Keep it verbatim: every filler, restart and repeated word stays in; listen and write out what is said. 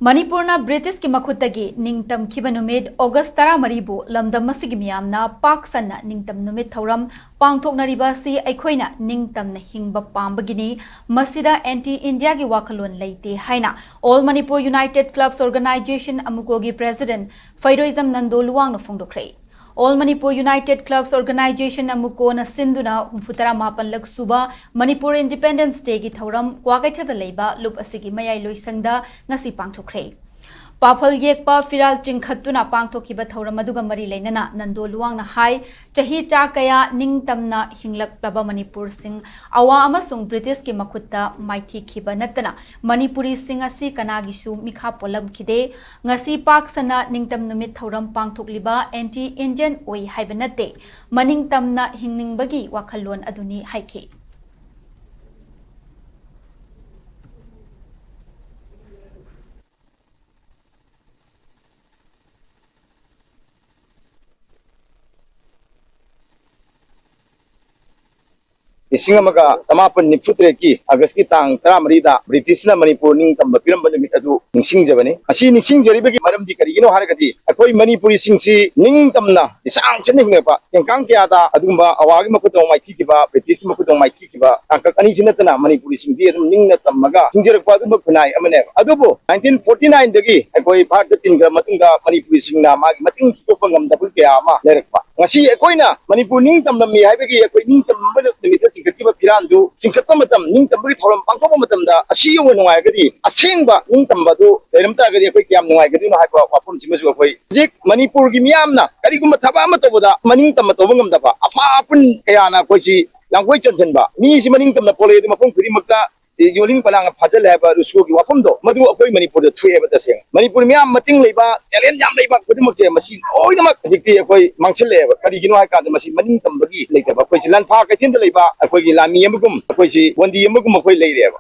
ꯃꯅꯤꯄꯨꯔꯅ ꯕ꯭ꯔꯤꯇꯤꯁꯀꯤ ꯃꯈꯨꯠꯇꯒꯤ ꯅꯤꯡꯇꯝꯈꯤꯕ ꯅꯨꯃꯤꯠ ꯑꯣꯒꯁ ꯇꯔꯥꯃꯔꯤꯕꯨ ꯂꯝꯗꯝ ꯑꯁꯤꯒꯤ ꯃꯤꯌꯥꯝꯅ ꯄꯥꯛ ꯁꯟꯅ ꯅꯤꯡꯇꯝ ꯅꯨꯃꯤꯠ ꯊꯧꯔꯝ ꯄꯥꯡꯊꯣꯛꯅꯔꯤꯕ ꯑꯁꯤ ꯑꯩꯈꯣꯏꯅ ꯅꯤꯡꯇꯝꯅ ꯍꯤꯡꯕ ꯄꯥꯝꯕꯒꯤꯅꯤ꯫ ꯃꯁꯤꯗ ꯑꯦꯟꯇꯤ ꯏꯟꯗꯤꯌꯥꯒꯤ ꯋꯥꯈꯜꯂꯣꯟ ꯂꯩꯇꯦ ꯍꯥꯏꯅ All Manipur United Clubs Organisation, ꯑꯃꯨꯀꯣꯒꯤ president ꯐꯩꯔꯣꯏꯖꯝ Nando ꯂꯨꯋꯥꯡꯅ ꯐꯣꯡꯗꯣꯛꯈ꯭ꯔꯦ꯫ All Manipur United Clubs Organisation, ꯑꯃꯨꯀꯣꯅ ꯁꯤꯟꯗꯨꯅ ꯍꯨꯝꯐꯨꯇꯔꯥ ꯃꯥꯄꯜꯂꯛ ꯁꯨꯕ ꯃꯅꯤꯄꯨꯔ Independence Dayꯒꯤ ꯊꯧꯔꯝ ꯀ꯭ꯋꯥꯀꯩꯊꯦꯜꯗ ꯂꯩꯕ ꯂꯨꯞ ꯑꯁꯤꯒꯤ ꯃꯌꯥꯏ ꯂꯣꯏꯁꯪꯗ ꯉꯁꯤ ꯄꯥꯡꯊꯣꯛꯈ꯭ꯔꯦ꯫ ꯄꯥꯐꯜ ꯌꯦꯛꯄ ꯐꯤꯔꯥꯜ ꯆꯤꯡꯈꯠꯇꯨꯅ ꯄꯥꯡꯊꯣꯛꯈꯤꯕ ꯊꯧꯔꯝ ꯑꯗꯨꯒ ꯃꯔꯤ ꯂꯩꯅꯅ ꯅꯟꯗꯣ ꯂꯨꯋꯥꯡꯅ ꯍꯥꯏ, ꯆꯍꯤ ꯆꯥ ꯀꯌꯥ ꯅꯤꯡꯇꯝꯅ ꯍꯤꯡꯂꯛꯂꯕ ꯃꯅꯤꯄꯨꯔꯁꯤꯡ ꯑꯋꯥ ꯑꯃꯁꯨꯡ ꯕ꯭ꯔꯤꯇꯤꯁꯀꯤ ꯃꯈꯨꯠꯇ ꯃꯥꯏꯊꯤꯈꯤꯕ ꯅꯠꯇꯅ ꯃꯅꯤꯄꯨꯔꯤꯁꯤꯡ ꯑꯁꯤ ꯀꯅꯥꯒꯤꯁꯨ ꯃꯤꯈꯥ ꯄꯣꯜꯂꯝꯈꯤꯗꯦ꯫ ꯉꯁꯤ ꯄꯥꯛ ꯁꯟꯅ ꯅꯤꯡꯇꯝ ꯅꯨꯃꯤꯠ ꯊꯧꯔꯝ ꯄꯥꯡꯊꯣꯛꯂꯤꯕ ꯑꯦꯟꯇꯤ ꯏꯟꯗꯤꯌꯟ ꯑꯣꯏ ꯍꯥꯏꯕ ꯅꯠꯇꯦ, ꯃꯅꯤꯡꯇꯝꯅ ꯍꯤꯡꯅꯤꯡꯕꯒꯤ ꯋꯥꯈꯜꯂꯣꯟ ꯑꯗꯨꯅꯤ ꯍꯥꯏꯈꯤ꯫ ꯂꯤꯁꯤꯡ ꯑꯃꯒ ꯆꯃꯥꯄꯟ ꯅꯤꯐꯨ ꯇꯔꯦꯠꯀꯤ ꯑꯥꯒꯁꯀꯤ ꯇꯥꯡ ꯇꯔꯥꯃꯔꯤꯗ ꯕ꯭ꯔꯤꯇꯤꯁꯅ ꯃꯅꯤꯄꯨꯔ ꯅꯤꯡꯇꯝꯕ ꯄꯤꯔꯝꯕ ꯅꯨꯃꯤꯠ ꯑꯗꯨ ꯅꯤꯡꯁꯤꯡꯖꯕꯅꯤ꯫ ꯑꯁꯤ ꯅꯤꯡꯁꯤꯡꯖꯔꯤꯕꯒꯤ ꯃꯔꯝꯗꯤ ꯀꯔꯤꯒꯤꯅꯣ ꯍꯥꯏꯔꯒꯗꯤ, ꯑꯩꯈꯣꯏ ꯃꯅꯤꯄꯨꯔꯤꯁꯤꯡꯁꯤ ꯅꯤꯡꯇꯝꯅ ꯂꯤꯁꯥꯡ ꯆꯠꯅ ꯍꯤꯡꯉꯛꯄ ꯇꯦꯡꯀꯥꯡ ꯀꯌꯥꯗ ꯑꯗꯨꯒꯨꯝꯕ ꯑꯋꯥꯒꯤ ꯃꯈꯨꯠꯇ ꯃꯥꯏꯊꯤꯈꯤꯕ, ꯕ꯭ꯔꯤꯇꯤꯁꯀꯤ ꯃꯈꯨꯠꯇ ꯃꯥꯏꯊꯤꯈꯤꯕ ꯇꯥꯡꯀꯛ ꯑꯅꯤꯁꯤ ꯅꯠꯇꯅ ꯃꯅꯤꯄꯨꯔꯤꯁꯤꯡꯗꯤ ꯑꯗꯨꯝ ꯅꯤꯡꯅ ꯇꯝꯃꯒ ꯍꯤꯡꯖꯔꯛꯄ ꯑꯗꯨꯝꯕ ꯈꯨꯟꯅꯥꯏ ꯑꯃꯅꯦꯕ꯫ ꯑꯗꯨꯕꯨ nineteen forty nineꯗꯒꯤ ꯑꯩꯈꯣꯏ ꯚꯥꯔꯠꯇ ꯇꯤꯟꯈ꯭ꯔ ꯃꯇꯨꯡꯗ ꯃꯅꯤꯄꯨꯔꯤꯁꯤꯡꯅ ꯃꯥꯒꯤ ꯃꯇꯤꯡ ꯊꯨꯗꯣꯛꯄ ꯉꯝꯗꯕ ꯀꯌꯥ ꯑꯃ ꯂꯩꯔꯛꯄ꯫ ꯉꯁꯤ ꯑꯩꯈꯣꯏꯅ ꯃꯅꯤꯄꯨꯔ ꯅꯤꯡꯇꯝꯂꯝꯃꯤ ꯍꯥꯏꯕꯒꯤ ꯑꯩꯈꯣꯏ ꯅꯤꯡꯇꯝꯕ ꯅꯨꯃꯤꯠꯇ ꯆꯤꯡꯈꯠꯈꯤꯕ ꯐꯤꯔꯥꯟꯗꯨ ꯆꯤꯡꯈꯠꯄ ꯃꯇꯝ, ꯅꯤꯡꯇꯝꯕꯒꯤ ꯊꯧꯔꯝ ꯄꯥꯡꯊꯣꯛꯄ ꯃꯇꯝꯗ ꯑꯁꯤ ꯌꯧꯅ ꯅꯨꯡꯉꯥꯏꯔꯒꯗꯤ, ꯑꯁꯦꯡꯕ ꯅꯤꯡꯇꯝꯕ ꯑꯗꯨ ꯂꯩꯔꯝ ꯇꯥꯔꯒꯗꯤ ꯑꯩꯈꯣꯏ ꯀꯌꯥꯝ ꯅꯨꯡꯉꯥꯏꯒꯗꯣꯏꯅꯣ ꯍꯥꯏꯕ ꯋꯥꯐꯝꯁꯤꯃꯁꯨ ꯑꯩꯈꯣꯏ ꯍꯧꯖꯤꯛ ꯃꯅꯤꯄꯨꯔꯒꯤ ꯃꯤꯌꯥꯝꯅ ꯀꯔꯤꯒꯨꯝꯕ ꯊꯕꯛ ꯑꯃ ꯇꯧꯕꯗ ꯃꯅꯤꯡ ꯇꯝꯕ ꯇꯧꯕ ꯉꯝꯗꯕ ꯑꯐ ꯑꯄꯨꯟ ꯀꯌꯥꯅ ꯑꯩꯈꯣꯏꯁꯤ ꯂꯥꯡꯒꯣꯏ ꯆꯟꯁꯤꯟꯕ, ꯃꯤꯁꯤ ꯃꯅꯤꯡ ꯇꯝꯅ ꯄꯣꯛꯂꯛꯑꯦ ꯑꯗꯨ ꯃꯐꯝ ꯈꯨꯗꯤꯡꯃꯛꯇ ꯌꯣꯜꯂꯤꯡ ꯄꯂꯥꯡ ꯐꯥꯖꯤꯜꯂꯦ ꯍꯥꯏꯕ ꯔꯨꯁꯣꯒꯤ ꯋꯥꯐꯝꯗꯣ, ꯃꯗꯨ ꯑꯩꯈꯣꯏ ꯃꯅꯤꯄꯨꯔꯗ ꯊꯣꯛꯑꯦꯕ꯫ ꯇꯁꯦꯡꯅ ꯃꯅꯤꯄꯨꯔ ꯃꯤꯌꯥꯝ ꯃꯇꯤꯡ ꯂꯩꯕ, talent ꯌꯥꯝ ꯂꯩꯕ ꯈꯨꯗꯤꯡꯃꯛꯁꯦ ꯃꯁꯤ ꯂꯣꯏꯅꯃꯛ ꯍꯧꯖꯤꯛꯇꯤ ꯑꯩꯈꯣꯏ ꯃꯥꯡꯁꯤꯜꯂꯛꯑꯦꯕ꯫ ꯀꯔꯤꯒꯤꯅꯣ ꯍꯥꯏ ꯀꯥꯟꯗ ꯃꯁꯤ ꯃꯅꯤꯡ ꯇꯝꯕꯒꯤ ꯂꯩꯇꯕ꯫ ꯑꯩꯈꯣꯏꯁꯤ ꯂꯥꯟꯐꯥ ꯀꯩꯊꯦꯜꯗ ꯂꯩꯕ ꯑꯩꯈꯣꯏꯒꯤ ꯂꯥꯟꯃꯤ ꯑꯃꯒꯨꯝ, ꯑꯩꯈꯣꯏꯁꯤ ꯕꯟꯗꯤ ꯑꯃꯒꯨꯝ ꯑꯩꯈꯣꯏ ꯂꯩꯔꯦꯕ꯫